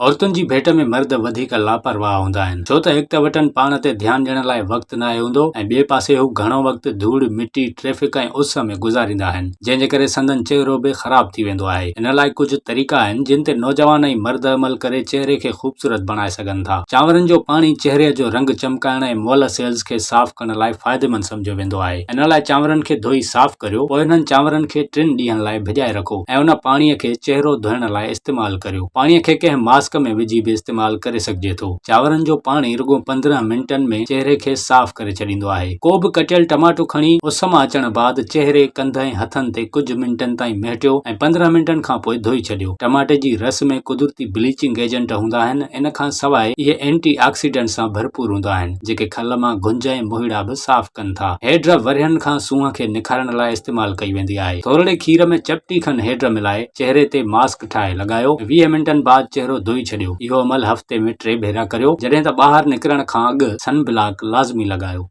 عورتن جي ڀيٽ ۾ مرد وڌيڪ لاپرواهه هوندا آهن، ڇو ته هڪ ته وٽن پاڻ تي ڌيان ڏيڻ لاء وقت ناهي هوندو ۽ ٻئي پاسي هو گهڻو وقت ڌوڙ، مٽي، ٽريفڪ ۽ اس ۾ گذاريندا آهن، جنهن جي ڪري سندن چهرو به خراب ٿي ويندو آهي. ان لاء ڪجهه طريقا آهن، جن تي نوجوان ۽ مرد عمل ڪري چهري کي خوبصورت بڻائي سگهن ٿا. چانورن جو پاڻي چهري جو رنگ چمڪائڻ ۽ مئل سيلز کي صاف ڪرڻ لاء فائديمند سمجهيو ويندو آهي. ان لاء چانورن کي ڌوئي صاف ڪريو، پوء انهن چانورن کي ٽن ڏينهن لاء ڀڄائي رکو ۽ ان پاڻي کي چهرو ڌوئڻ لاء استعمال ڪريو. پاڻي کي ڪنهن ماسڪ ۾ وجهي به استعمال ڪري سگهجي ٿو. چانورن جو پاڻي رڳو 15 منٽن ۾ چهري کي صاف ڪري ڇڏيندو آهي. ڪو به ڪٽيل ٽماٽو کڻي اس مان اچڻ بعد چهري، ڪنڌ ۽ هٿن تي ڪجهه منٽن تائين مهٽيو ۽ 15 منٽن کان پوء ڌوئي ڇڏيو. ٽماٽي جي رس ۾ قدرتي بليچنگ ايجنٽ هوندا آهن ان کان سواء اهي اينٽي آڪسيڊنٽ سان ڀرپور هوندا آهن جيڪي کل مان گهنج ۽ موهيڙا به صاف ڪن ٿا. هيڊ ورهين کان سونهن کي نکارڻ لاء استعمال ڪئي ويندي آهي. ٿورڙي کير ۾ چپٽي کن هيڊ ملائي چهري تي ماسڪ ٺاهي لڳايو ۽ 20 منٽن بعد چهرو ڌوئي ڇڏيو. اهو عمل هفتي ۾ ٽي ڀيرا ڪريو جڏهن ته ٻاهر نڪرڻ کان اڳ سن بلاڪ لازمي لڳايو.